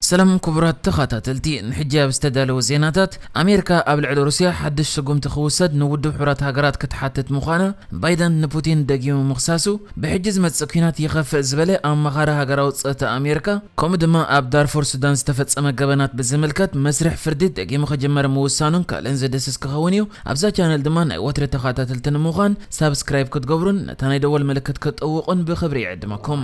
ሰላም ክቡራት ተኸታተልቲ፣ ንሕጂ ኣብ ዝተዳለወ ዜናታት፣ ኣሜሪካ ኣብ ልዕሊ ሩስያ ሓድሽ ስጉምቲ ክውሰድ ንውድብ ሕቡራት ሃገራት ክትሓትት ምዃና ባይደን ንፑቲን ደጊሙ ምኽሳሱ፣ ብሕጂ ዝመጽእ ኲናት ይኸፍእ ዝበለ ኣማኻሪ ሃገራዊ ጸጥታ ኣሜሪካ፣ ከምኡ ድማ ኣብ ዳርፉር ሱዳን ዝተፈጸመ ገበናት ብዝምልከት መስርሕ ፍርዲ ደጊሙ ክጅመር ምውሳኑን ካልእን ዝድስስ ክኸውን እዩ። ኣብዛ ቻነል ድማ ናይ ወትሪ ተኸታተልቲ ንምዃን ሳብስክራይብ ክትገብሩን ነታ ናይ ደወል ምልክት ክትጥውቑን ብኽብሪ ይዕድመኩም።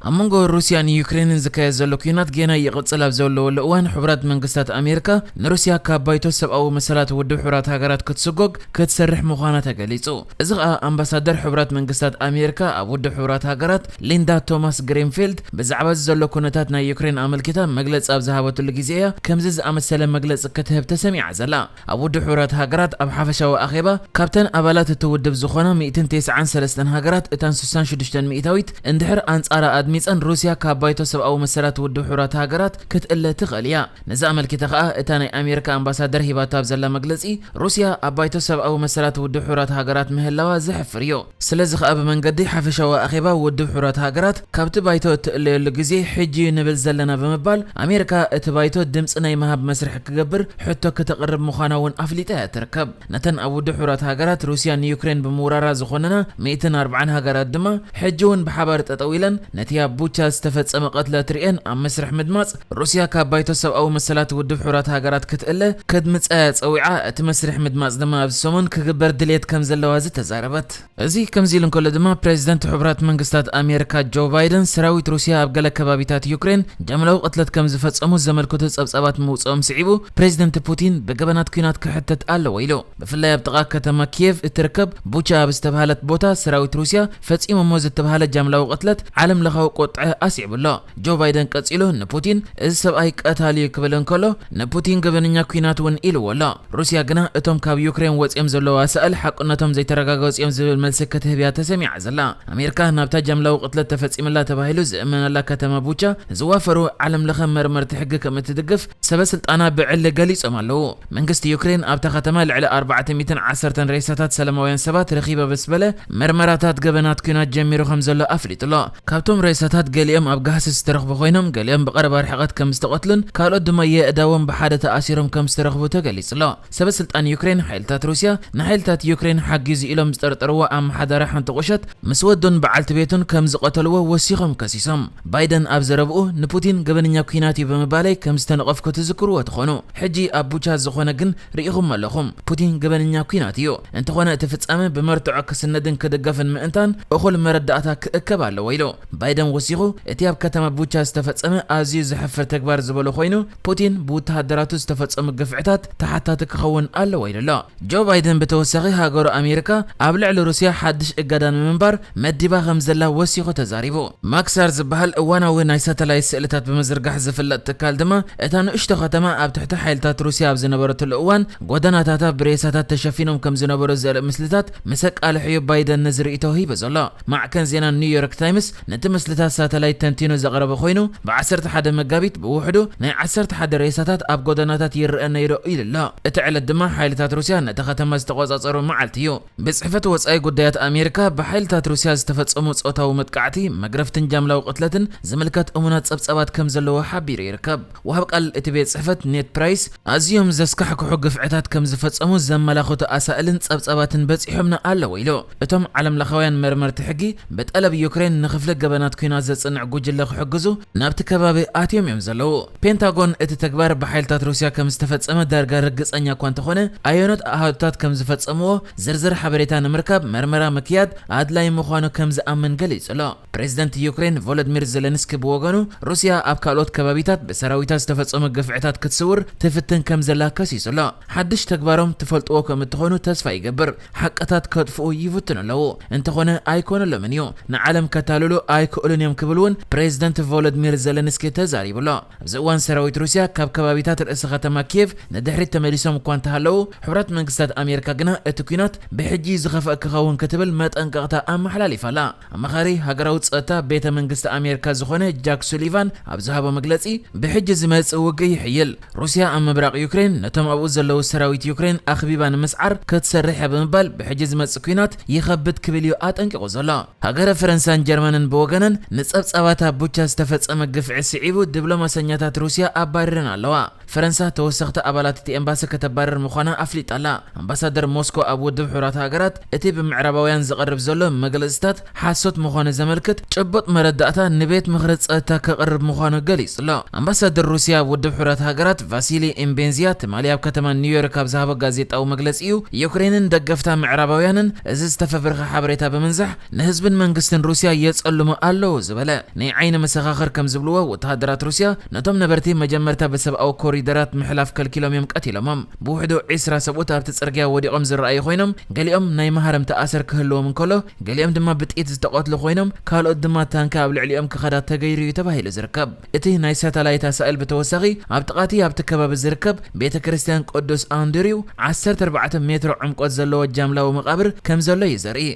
ኣብ መንጎ ሩስያን ዩክሬንን ዝካየድ ዘሎ ኲናት ጌና ይቕጽል ኣብ ዘለወሉ እዋን፣ ሕቡራት መንግስታት ኣሜሪካ ንሩስያ ካብ ባይቶ ሰብኣዊ መሰላት ውድብ ሕቡራት ሃገራት ክትስጎግ ክትሰርሕ ምዃና ተገሊጹ። እዚ ኸኣ ኣምባሳደር ሕቡራት መንግስታት ኣሜሪካ ኣብ ውድብ ሕቡራት ሃገራት ሊንዳ ቶማስ ግሪንፊልድ ብዛዕባ እዚ ዘሎ ኩነታት ናይ ዩክሬን ኣመልኪታ መግለጺ ኣብ ዝሃበትሉ ግዜ እያ ከምዚ ዝኣመሰለ መግለጺ ክትህብ ተሰሚዓ ዘላ። ኣብ ውድብ ሕቡራት ሃገራት ኣብ ሓፈሻዊ ኣኼባ፣ ካብተን ኣባላት እቲ ውድብ ዝኾና ሚእትን ተስዓን ሰለስተን ሃገራት፣ እተን ስሳን ሽዱሽተን ሚእታዊት እንድሕር ኣንጻራ ኣድሚጸን፣ ሩስያ ካብ ባይቶ ሰብኣዊ መሰላት ውድብ ሕቡራት ሃገራት ክትእለ ትኽእል እያ። ነዚ ኣመልኪታ ኸኣ እታ ናይ ኣሜሪካ ኣምባሳደር ሂባቶ ኣብ ዘላ መግለጺ፣ ሩስያ ኣብ ባይቶ ሰብኣዊ መሰላት ውድብ ሕቡራት ሃገራት ምህላዋ ዘሕፍር እዩ። ስለዚ ኸኣ ብመንገዲ ሓፈሻዊ ኣኼባ ውድብ ሕቡራት ሃገራት ካብቲ ባይቶ እትእለየሉ ግዜ ሕጂ እዩ ንብል ዘለና ብምባል፣ ኣሜሪካ እቲ ባይቶ ድምጺ ናይ ምሃብ መስርሕ ክገብር ሕቶ ክተቕርብ ምዃና እውን ኣፍሊጣ እያ ትርከብ። ነተን ኣብ ውድብ ሕቡራት ሃገራት ሩስያ ንዩክሬን ብምውራራ ዝኾነና ሚእትን ኣርብዓን ሃገራት ድማ፣ ሕጂ እውን ብሓባር ጠጠው ኢለን ነቲ ኣብ ቡቻ ዝተፈጸመ ቅትለት ርእየን ኣብ መስርሕ ምድማጽ ሩስያ ካብ ባይቶ ሰብኣዊ መሰላት ውድብ ሕቡራት ሃገራት ክትእለ ክድምጻ እያ ጸዊዓ። እቲ መስርሕ ምድማጽ ድማ ኣብዚ ሰሙን ክግበር ድልየት ከም ዘለዋ ዝተዛረበት። እዚ ከምዚ ኢሉ እንከሎ ድማ፣ ፕሬዚደንት ሕቡራት መንግስታት ኣሜሪካ ጆ ባይደን፣ ሰራዊት ሩስያ ኣብ ገለ ከባቢታት ዩክሬን ጃምላዊ ቅትለት ከም ዝፈጸሙ ዘመልክቱ ጸብጻባት ምውጽኦም ስዒቡ፣ ፕሬዚደንት ፑቲን ብገበናት ኲናት ክሕተት ኣለዎ ኢሉ። ብፍላይ ኣብ ጥቓ ከተማ ኪየቭ እትርከብ ቡቻ ኣብ ዝተባህለት ቦታ፣ ሰራዊት ሩስያ ፈጺሞሞ ዝተባህለ ጃምላዊ ቅትለት ዓለም ለኻዊ ቁጥዐ ኣስዒቡ ኣሎ። ጆ ባይደን ቀጺሉ ንፑቲን፣ "እዚ ሰብኣይ ቀታሊ እዩ" ክብል እንከሎ፣ ንፑቲን ገበነኛ ኲናት እውን ኢልዎ ኣሎ። ሩስያ ግና፣ "እቶም ካብ ዩክሬን ወጺኦም ዘለዉ ኣሳእል ሓቅነቶም ዘይተረጋገጹ እዮም" ዝብል መልሲ ክትህብ እያ ተሰሚዓ ዘላ። ኣሜሪካ ናብታ ጃምላዊ ቅትለት ተፈጺምላ ተባሂሉ ዝእመነላ ከተማ ቡቻ ዝዋፈሩ ዓለም ለኸ መርመርቲ ሕጊ ከም እትድግፍ ሰበ ስልጣና ብዕሊ ገሊጾም ኣለዉ። መንግስቲ ዩክሬን ኣብታ ከተማ ልዕሊ ኣርባዕተ ሚእትን ዓሰርተን ሬሳታት ሰላማውያን ሰባት ረኺበ ምስ በለ፣ መርመራታት ገበናት ኲናት ጀሚሩ ከም ዘሎ ኣፍሊጡ ኣሎ። ካብቶም ሬሳታት ገሊኦም ኣብ ጋህሲ ዝተረኽቡ ኮይኖም፣ ገሊኦም ብቐረባ ርሕቐት ከም ዝተቐትሉን ካልኦት ድማ የእዳዎም ብሓደ ተኣሲሮም ከም ዝተረኽቡ ተገሊጹ ኣሎ። ሰበ ስልጣን ዩክሬን፣ ሓይልታት ሩስያ ንሓይልታት ዩክሬን ሓጊዙ ኢሎም ዝጠርጠርዎ ኣመሓዳሪ ሓንቲ ቁሸት ምስ ወዱን በዓልቲ ቤቱን ከም ዝቐተልዎ ወሲኾም ከሲሶም። ባይደን ኣብ ዘረብኡ፣ "ንፑቲን ገበነኛ ኲናት እዩ ብምባለይ ከም ዝተነቐፍኩ ትዝክርዎ ትኾኑ። ሕጂ ኣብ ቡቻ ዝኾነ ግን ርኢኹም ኣለኹም። ፑቲን ገበነኛ ኲናት እዩ። እንተኾነ እቲ ፍጻመ ብመርትዖ ክስነድን ክድገፍን ምእንታን እኹል መረዳእታ ክእከብ ኣለዎ" ኢሉ። ባይደን ወሲኹ፣ "እቲ ኣብ ከተማ ቡቻ ዝተፈጸመ ኣዝዩ ዘሕፍር ተግባር" ዝበሎ ኮይኑ፣ ፑቲን ብውተሃደራቱ ዝተፈጸሙ ግፍዕታት ተሓታቲ ክኸውን ኣለዎ ኢሉ ኣሎ። ጆ ባይደን ብተወሳኺ፣ ሃገሩ ኣሜሪካ ኣብ ልዕሊ ሩስያ ሓድሽ እገዳ ንምንባር መዲባ ከም ዘላ ወሲኹ ተዛሪቡ። ማክሳር ዝበሃል እዋናዊ ናይ ሳተላይት ስእልታት ብምዝርጋሕ ዝፍለጥ ትካል ድማ፣ እታ ንእሽቶ ከተማ ኣብ ትሕቲ ሓይልታት ሩስያ ኣብ ዝነበረትሉ እዋን፣ ጎደናታታ ብሬሳታት ተሸፊኖም ከም ዝነበሩ ዘርኢ ምስልታት ምስ ኣቃልሐዮ ባይደን ነዚ ርእይቶ ሂቡ ዘሎ። ማዕከን ዜና ኒውዮርክ ታይምስ ነቲ ምስልታት ሳተላይት ተንቲኑ ዘቕረበ ኮይኑ፣ ብ ዓሰርተ ሓደ መጋቢት ብውሕዱ ናይ ዓሰርተ ሓደ ሬሳታት ኣብ ጎደናታት ይረአ ነይሩ ኢሉ ኣሎ። እቲ ዕለት ድማ ሓይልታት ሩስያ ነታ ከተማ ዝተቖጻጸሩ መዓልቲ እዩ። ቤት ጽሕፈት ወጻኢ ጉዳያት ኣሜሪካ፣ ብሓይልታት ሩስያ ዝተፈጸሙ ጾታዊ መጥቃዕቲ፣ መግረፍትን ጃምላዊ ቅትለትን ዝምልከት እሙናት ጸብጻባት ከም ዘለዎ ሓቢሩ ይርከብ። ወሃብ ቃል እቲ ቤት ጽሕፈት ኔድ ፕራይስ፣ ኣዝዮም ዘስካሕክሑ ግፍዕታት ከም ዝፈጸሙ ዘመላኽቱ ኣሳእልን ጸብጻባትን በጺሖምና ኣለዉ ኢሉ። እቶም ዓለምለኻውያን መርመርቲ ሕጊ፣ ብጠለብ ዩክሬን ንኽፍሊ ገበናት ኲናት ዘጽንዕ ጉጅለ ክሕግዙ ናብቲ ከባቢ ኣትዮም እዮም ዘለዉ። ፔንታጎን፣ እቲ ተግባር ብሓይልታት ሩስያ ከም ዝተፈጸመ ዳርጋ ርግጸኛ እኳ እንተኾነ፣ ኣየኖት ኣሃዱታት ከም ዝፈጸምዎ ዝርዝር ሓበሬታ ንምርካብ መርመራ ምክያድ ኣድላይ ምዃኑ ከም ዝኣምን ገሊጹ ኣሎ። ፕሬዚደንት ዩክሬን ቮሎድሚር ዜለንስኪ ብወገኑ፣ ሩስያ ኣብ ካልኦት ከባቢታት ብሰራዊታ ዝተፈጸሙ ግፍዕታት ክትስውር ትፍትን ከም ዘላ ከሲሱ ኣሎ። ሓድሽ ተግባሮም ትፈልጥዎ ከም እትኾኑ ተስፋ ይገብር። ሓቅታት ከጥፍኡ ይፍትኑ ኣለዉ። እንተኾነ ኣይኮነሎምን እዩ። ንዓለም ከታልሉ ኣይክእሉን እዮም ክብል እውን ፕሬዚደንት ቮሎድሚር ዜለንስኪ ተዛሪቡ ኣሎ። ኣብዚ እዋን ሰራዊት ሩስያ ካብ ከባቢታት ርእሲ ከተማ ኪየቭ ንድሕሪት ተመሊሶም እኳ እንተሃለዉ፣ ሕቡራት መንግስታት ኣሜሪካ ግና እቲ ኲናት ብሕጂ ዝኸፍአ ክኸውን ክትብል መጠንቀቕታ ኣመሓላሊፋ ኣላ። ኣማኻሪ ሃገራዊ ጸጥታ ቤተ መንግስቲ ኣሜሪካ ዝኾነ ጃክ ሱሊቫን ኣብ ዝሃቦ መግለጺ፣ ብሕጂ ዝመጽእ ውግእ ይሕይል። ሩስያ ኣብ ምብራቕ ዩክሬን ነቶም ኣብኡ ዘለዉ ሰራዊት ዩክሬን ኣኽቢባ ንምስዓር ክትሰርሕ እያ ብምባል፣ ብሕጂ ዝመጽእ ኲናት ይኸብድ ክብል እዩ ኣጠንቂቑ ዘሎ። ሃገረ ፈረንሳን ጀርመንን ብወገነን፣ ንጸብጻባት ኣብ ቡቻ ዝተፈጸመ ግፍዒ ስዒቡ፣ ዲፕሎማሰኛታት ሩስያ ኣባሪረን ኣለዋ። ፈረንሳ ተወሰኽቲ ኣባላት እቲ ኤምባሲ ከተባርር ምዃና ኣፍሊጣ ኣላ። ኣምባሳደር ሞስኮ ኣብ ውድብ ሕቡራት ሃገራት፣ እቲ ብምዕራባውያን ዝቐርብ ዘሎ መግለጽታት ሓሶት ምዃኑ ዘመልክት ጭቡጥ መረዳእታ ንቤት ምኽሪ ጸጥታ ከቕርብ ምዃኑ ገሊጹ ኣሎ። ኣምባሳደር ሩስያ ኣብ ውድብ ሕቡራት ሃገራት ቫሲሊ ኢምቤንዚያ ትማሊ ኣብ ከተማ ኒውዮርክ ኣብ ዝሃቦ ጋዜጣዊ መግለጺ እዩ፣ ዩክሬንን ደገፍታ ምዕራባውያንን እዚ ዝተፈብረኸ ሓበሬታ ብምንዛሕ ንህዝብን መንግስትን ሩስያ የጸልሙ ኣለዉ ዝበለ። ናይ ዓይኒ መሰኻኽር ከም ዝብልዎ፣ ወተሃደራት ሩስያ ነቶም ነበርቲ መጀመርታ ብሰብኣዊ ኮሪደራት ምሕላፍ ከልኪሎም እዮም ቀቲሎሞም። ብውሕዱ ዒስራ ሰብኡት ኣብቲ ጽርግያ ወዲቖም ዝረኣዩ ኮይኖም፣ ገሊኦም ናይ መሃረምቲ ኣሰር ክህልዎም እንከሎ፣ ገሊኦም ድማ ብጥይት ዝተቐትሉ ኮይኖም፣ ካልኦት ድማ ታንኪ ኣብ ልዕሊኦም ክኸዳ ተገይሩ እዩ ተባሂሉ ዝርከብ። እቲ ናይ ሳተላይት ኣሳእል ብተወሳኺ ኣብ ጥቓቲ ኣብቲ ከባቢ ዝርከብ ቤተ ክርስቲያን ቅዱስ ኣንድሪው ዓሰርተ ኣርባዕተ ሜትሮ ዕምቆት ዘለዎ ጃምላዊ መቓብር ከም ዘሎ እዩ ዘርኢ።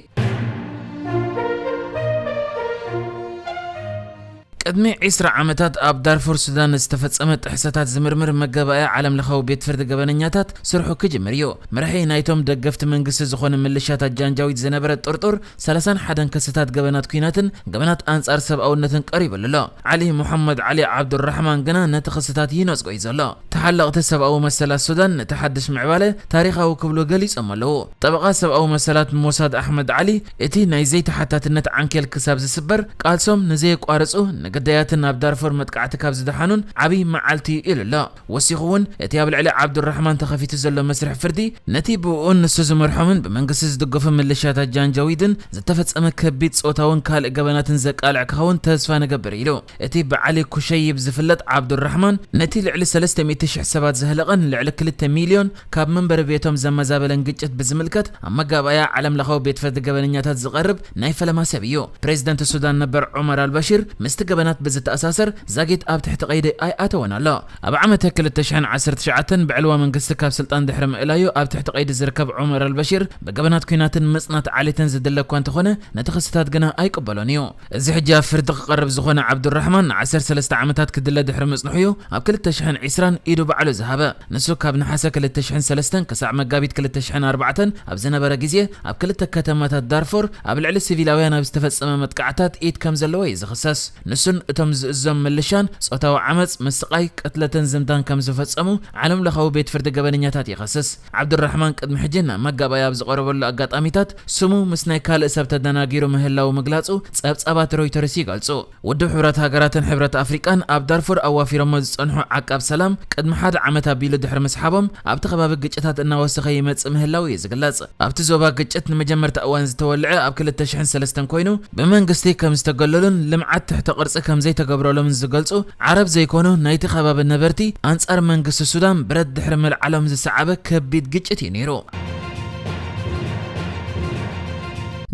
ቅድሚ ዒስራ ዓመታት ኣብ ዳርፉር ሱዳን ዝተፈጸመ ጥሕሰታት ዝምርምር መጋባእያ ዓለም ለኻዊ ቤት ፍርዲ ገበነኛታት ስርሑ ክጅምር እዩ። መራሒ ናይቶም ደገፍቲ መንግስቲ ዝኾነ ምልሻታት ጃንጃዊድ ዝነበረ ጥርጡር ሰላሳን ሓደን ክስታት ገበናት ኲናትን ገበናት ኣንጻር ሰብኣውነትን ቀሪብሉ ኣሎ። ዓሊ ሙሐመድ ዓሊ ዓብዱራሕማን ግና ነቲ ክስታት ይነጽጎ እዩ ዘሎ። ተሓለቕቲ ሰብኣዊ መሰላት ሱዳን ነቲ ሓድሽ ምዕባለ ታሪኻዊ ክብሉ ገሊጾም ኣለዉ። ጠበቓ ሰብኣዊ መሰላት ሞሳድ ኣሕመድ ዓሊ፣ እቲ ናይ ዘይተሓታትነት ዓንኬል ክሳብ ዝስበር፣ ቃልሶም ንዘየቋርጹ፣ ንግዳያትን ኣብ ዳርፎር መጥቃዕቲ ካብ ዝደሓኑን ዓቢ መዓልቲ እዩ ኢሉ ኣሎ። ወሲኹ እውን፣ እቲ ኣብ ልዕሊ ዓብዱራሕማን ተኸፊቱ ዘሎ መስርሕ ፍርዲ፣ ነቲ ብእኡን ንሱ ዝመርሖምን ብመንግስቲ ዝድገፉ ምልሻታት ጃንጃዊድን ዝተፈጸመ ከቢድ ጾታውን ካልእ ገበናትን ዘቃልዕ ክኸውን ተስፋ ንገብር ኢሉ። እቲ ብዓሊ ኩሸይብ ዝፍለጥ ዓብዱራሕማን፣ ነቲ ልዕሊ ሰለስተ ሚእቲ ሽሕ ሰባት ዘህለቐን ልዕሊ ክልተ ሚልዮን ካብ መንበሪ ቤቶም ዘመዛበለን ግጭት ብዝምልከት ኣብ መጋባእያ ዓለም ለኻዊ ቤት ፍርዲ ገበነኛታት ዝቐርብ ናይ ፈለማ ሰብ እዩ። ፕሬዚደንት ሱዳን ነበር ዑመር ኣልበሺር ምስቲ ገበናት ብዝተኣሳሰር ዛጊት ኣብ ትሕቲ ቀይዲ ኣይኣተወን ኣሎ። ኣብ ዓመተ ክልተ ሽሕን ዓሰርተ ትሽዓተን ብዕልዋ መንግስቲ ካብ ስልጣን ድሕሪ ምእላዩ ኣብ ትሕቲ ቀይዲ ዝርከብ ዑመር ኣልበሺር ብገበናት ኲናትን ምጽናት ዓሌትን ዝድለ እኳ እንተኾነ ነቲ ክስታት ግና ኣይቅበሎን እዩ። እዚ ሕጂ ኣብ ፍርዲ ክቐርብ ዝኾነ ዓብዱራሕማን ንዓሰርተ ሰለስተ ዓመታት ክድለ ድሕሪ ምጽንሑ እዩ ኣብ ክልተ ሽሕን ዕስራን ኢዱ ባዕሉ ዝሃበ። ንሱ ካብ ነሓሰ ክልተ ሽሕን ሰለስተን ክሳዕ መጋቢት ክልተ ሽሕን ኣርባዕተን ኣብ ዝነበረ ግዜ ኣብ ክልተ ከተማታት ዳርፎር ኣብ ልዕሊ ሲቪላውያን ኣብ ዝተፈጸመ መጥቃዕታት ኢድ ከም ዘለዎ እዩ ዝኽሰስ። ንሱን እቶም ዝእዞም ምልሻን ጾታዊ ዓመጽ፣ ምስቓይ፣ ቅትለትን ዝምታን ከም ዝፈጸሙ ዓለም ለኻዊ ቤት ፍርዲ ገበነኛታት ይኸስስ። ዓብዱራሕማን ቅድሚ ሕጂ ናብ መጋባእያ ኣብ ዝቐረበሉ ኣጋጣሚታት ስሙ ምስ ናይ ካልእ ሰብ ተደናጊሩ ምህላው ምግላጹ ጸብጻባት ሮይተርስ ይገልጹ። ውድብ ሕብረት ሃገራትን ሕብረት ኣፍሪቃን ኣብ ዳርፉር ኣዋፊሮሞ ዝጸንሑ ዓቃብ ሰላም ቅድሚ ሓደ ዓመት ኣቢሉ ድሕሪ ምስሓቦም ኣብቲ ከባቢ ግጭታት እናወሰኸ ይመጽእ ምህላው እዩ ዝግለጽ። ኣብቲ ዞባ ግጭት ንመጀመርታ እዋን ዝተወልዐ ኣብ ክልተ ሽሕን ሰለስተን ኮይኑ ብመንግስቲ ከም ዝተገለሉን ልምዓት ትሕተ ቅርጺ ከም ዘይተገብረሎምን ዝገልጹ ዓረብ ዘይኮኑ ናይቲ ከባቢ ነበርቲ ኣንጻር መንግስቲ ሱዳን ብረት ድሕሪ ምልዓሎም ዝሰዓበ ከቢድ ግጭት እዩ ነይሩ።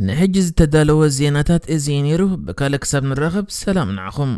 ንሕጂ ዝተዳለወ ዜናታት እዚ እዩ ነይሩ። ብካልእ ክሳብ ንራኸብ ሰላም ንዓኹም።